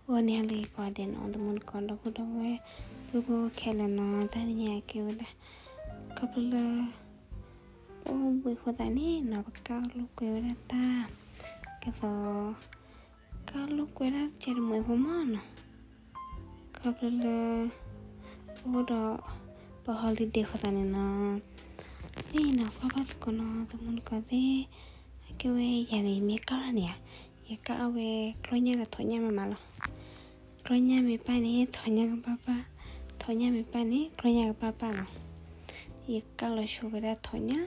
ဂီၤန့ၣ်လၢကိးဂၤဒဲးနီၤ တမူတကိးဒီပုၢ်ဒီဝဲၢ် ပုၢ်ဖိခဲလၢာ်နီၤ တနံၤအံၤကဲဝဲဒၣ် ခီဖျိလၢ ပအိၣ်ဘှံးအဃိသတးန့ၣ်နီၤ ပကၢ်လိာ်ကွဲဝဲဒၣ်တၢ် ကဲသိး ကၢ်လိာ်ကွဲဒၣ်တစဲးတမှဲးဖိမးနီၤ ခီဖျိလၢ ပအိၣ်ဒီး ပ holiday အဃိသတးန့ၣ်နီၤ လၢအံၤနီၤ ကွၢ်ဘၣ်သကိးနီၤ တမူတကိးသ့ၣ် အကဲဝဲယၤန့ၣ် ယမ့ၢ်ကၢ်ဒၣ်န့ၣ်ဧါ ယကၢ်အီၣ်ဝဲ ကျီၢ်ညၣ်ဒီးထိးညၣ်မးမးလီၤ ကျီၢ်ညၣ်မ့ၢ်ပၢ်န့ၣ် ထိးညၣ်ကဘၣ်ပၢ် ထိးညၣ်မ့ၢ်ပၢ်န့ၣ် ကျီၢ်ညၣ်ကဘၣ်ပၢ်လီၤ ယကၢ်လီၤဆိဝဲဒၣ်ထိးညၣ်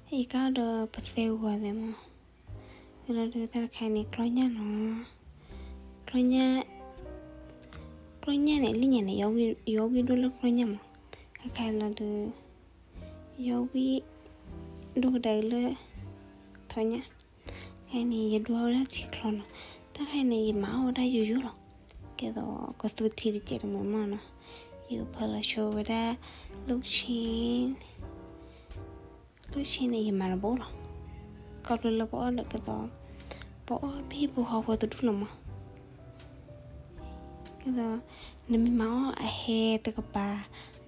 ယကၢ်အီၣ်ဒီးပသဲဂီၤသဲမး ဝံၤလီၤဒုးတၢ်တခါအံၤန့ၣ် ကျီၢ်ညၣ်နီၤ ကျီၢ်ညၣ် ကျီၢ်ညၣ်န့ၣ် လၢညါန့ၣ် ယအီၣ်ဝံၣ်ဒိၣ်လၢကျီၢ်ညၣ်မး ခဲခါအံၤလီၤဒုး ယအီၣ်ဝံၣ် ဒိၣ်ကဒါအံၤလၢ ထိးညၣ် ခဲအံၤန့ၣ် ယဒွးဝဲဒၣ်ထံချီနီၤ တၢ်ခဲအံၤန့ၣ် ယမၤအီၣ်ဝဲဒၣ်ယိယိလီၤ ကဲသိးကသူထံတစဲးတမှဲးမးနီၤ ယကဖၢလီၤဆိဝဲဒၣ် လိၣ်ဆ့ လိၣ်ဆ့န့ၣ် ယမၤတဘိလီၤ ခီဖျိလၢပအီၣ်လၢကဲသိး ပအီၣ်ဖဲပူၤဃီဖိတဒူၣ်လီၤမး ကဲသိး နမ့ၢ်မၤအီၣ်အဟဲတကပၤ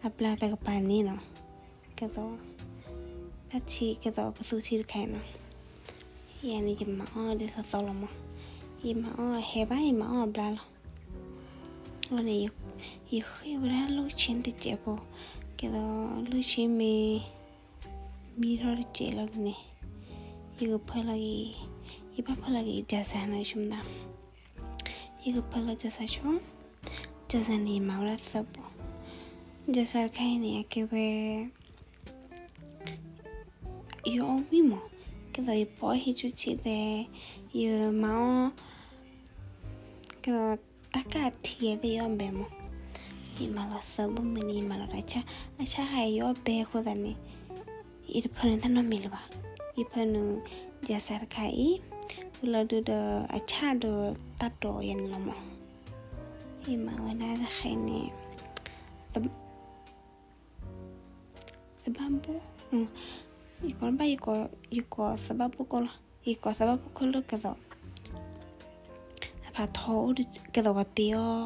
အဘျါတကပၤန့ၣ်နီၤ ကဲသိး တၢ်ထံကဲသိးကသူထံတခါအံၤနီၤ ယၤန့ၣ် ယမၤအီၣ်ဒ်သိးသိးလီၤမး ယမၤအီၣ်အဟဲဘၣ် ယမၤအီၣ်အဘျါလီၤ အန့ၣ် ယဃ့ၢ်ဝဲဒၣ်လိၣ်ဆ့တစဲးဖိ ကဲသိးလိၣ်ဆ့မ့ၢ် မံထီၣ်တစဲးလီၤဒုးန့ၣ် ယကဖၢလီၤက့ၤ ယဘၣ်ဖၢလီၤက့ၤ ကၠီၤစၢ်နီၤ ဆိမတၤ ယကဖၢလီၤကၠီၤစၢ်ဆိ ကၠီၤစၢ်န့ၣ် ယမၤဝဲဒၣ်သၢဘိ ကၠီၤစၢ်တခါအံၤန့ၣ် အကဲဝဲ ယအီၣ်ဝံၣ်မး ကဲသိးယပအီၣ်ဟံၣ်ဆူၣ်ဆံးသဲ ယမၤအီၣ် ကဲသိးတၢ်ကၢ်ထံသ့ၣ်ယအီၣ်ဘဲမး ယမၤလီၤသၢဘိမ့ၢ်န့ၣ် ယမၤလီၤတၢ်ဆၣ် အဆၣ်ခါအံၤယအီၣ်ဘဲအဃိသတးန့ၣ် ယတဖၢနုာ်တၢ်နီတမံၤလၢၤဘၣ် ယဖၢနုာ် ကၠီၤစၢ်တခါအံၤ ဝံၤလီၤဒုးဒီးအဆၣ်ဒီးတၢ်တီၤယၤန့ၣ်လီၤမး ယမၤဝဲဒၣ်တခါအံၤန့ၣ် သဘၣ်ဘိၣ် ယကိးဘၣ် ယကိးသဘၣ်ဘိၣ်ကိၢ်လီၤ ယကိးသဘၣ်ဘိၣ်ကိၢ်လၢကဲသိး အဖးထီအိၣ်ကဲသိးပှၤတ့အီၣ်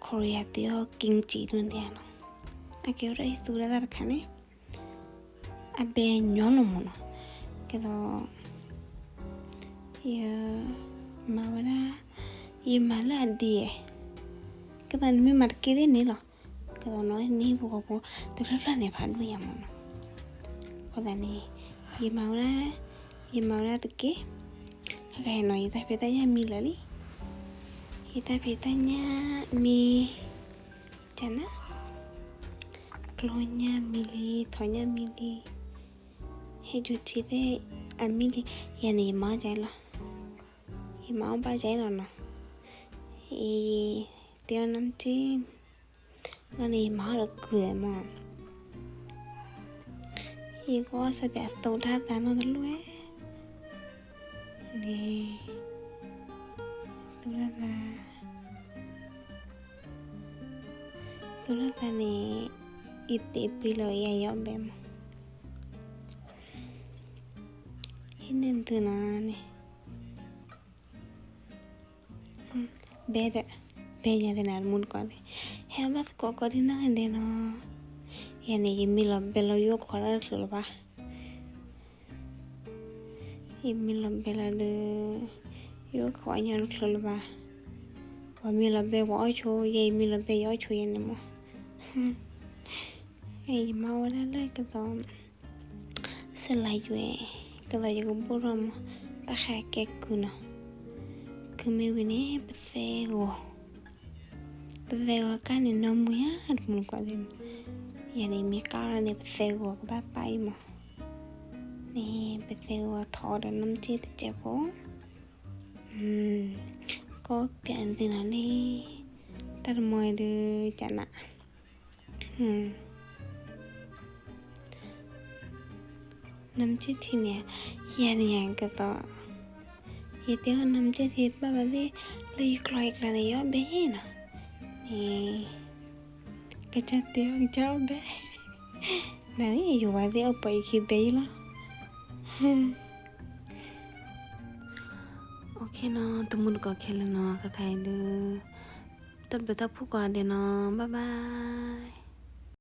Korea တ့အီၣ် kimchi ဒ်န့ၣ်နီၤ အကဲဝဲဒၣ်ယသူဒၣ်တၢ်တခါန့ၣ် အဘဲညီလီၤမးနီၤ ကဲသိး ယ မၤဝဲဒၣ် ယမၤလၢအဒံးဧါ ကဲသိးနမ့ၢ်မၤတက့ၢ်သ့ၣ်န့ၣ်လီၤ ကဲသိးနီၤ နဟံၣ်ဖိဃီဖိ တဖျၢၣ်ဖျၢၣ်န့ၣ် ဖးဒိၣ်ညါမးနီၤ အဃိသတးန့ၣ် ယမၤဝဲဒၣ် ယမၤဝဲဒၣ်တက့ၢ် ခဲကဟဲနီၤ ယတၢ်ဖံးတၢ်ညၣ်မံလၢာ်လံ ယတၢ်ဖံးတၢ်ညၣ်မံ ကနၣ် ကျီၢ်ညၣ်မံလံ ထိးညၣ်မံလံ ဟဲယူၤထံသ့ၣ် အမံလံ ယၤန့ၣ် ယမၤအီၣ်ကၠဲလီၤ ယမၤအီၣ်ဘၣ်ကၠဲလီၤနီၤ ယ တ့အီၣ်နၢ်မ့ၢ်ကၠ့ လီၤန့ၣ် ယမၤအီၣ်ဒီးကုၤမး ယကအီၣ်စၢ်ပၠး အသိးတၢ်သးနီတလိၣ်ဝဲ န့ၣ် သိးတၢ်သး သိးတၢ်သးန့ၣ် ယတ့ပံလီၤ ယၤယီၣ်ဘဲမး ဟံးန့ၢ်သုနီၤန့ၣ် ဘဲဒီး ဘဲယၤသ့ၣ်နၤ တမူတကိးသ့ၣ် ဟဲဘၣ်သကိးကိးဒ်နီၢ်ဂၤဒဲးနီၤ ယၤန့ၣ် ယမံလီၤဘဲလီၤ ယအိၣ်ခိးတၢ်တချုးလၢၤဘၣ် ယမံလီၤဘဲလီၤဒီး ယအိၣ်ခိးအညီတချုးလၢၤဘၣ် ပှၤမံလီၤဘဲပှၤအီၣ်ဆိ ယဲယမံလီၤဘဲယအီၣ်ဆိယဲန့ၣ်မး ယမၤဝဲဒၣ်လၢကသိး စလါယွဲ ကသိးယကဘိၣ်ထီၣ်မး တၢ်ဃးကဲကုၤနီၤ ကုၤမ့ၢ်ဝံၤန့ၣ် ပသဲဂီၤ ပသဲဂီၤကၢ်န့ၣ် နီၢ်မူယါ တမူတကိးသ့ၣ်န့ၣ် ယၤန့ၣ် မ့ၢ်ကၢ်ထီၣ်န့ၣ် ပသဲဂီၤကဘၣ်ပာ်အံၤမး န့ၣ် ပသဲဂီၤထီၣ်ဒီးနီၢ်မ့ၢ်ကၠ့တစဲးဖိ ကီၢ်ပၠးသ့ၣ်နၤလံ တၢ်တမီၤအံၤဒီး ကနၣ် နီၢ်မ့ၢ်ကၠ့ထံန့ၣ် ယၤန့ၣ်ယၤကသိး ယတဲအီၤနီၢ်မ့ၢ်ကၠ့ထံတဘၣ်ဘၣ်သ့ၣ် လၢယကျီၢ်ယကျါန့ၣ် ယအီၣ်ဘဲနီၤ န့ၣ် ကစၢ်တဲအီၤ ကစၢ်အီၣ်ဘဲ နၤန့ၣ် ယဝၤသ့ၣ်အီၣ်ပှၤအံၤခံဘဲအံၤလီၤ ခဲနီၤ တမူတကိးခဲလၢာ်နီၤ ခဲခါအံၤဒုး တၢ်ဘျုးတၢ်ဖှိၣ်ကိးဂၤဒဲးနီၤ bye bye.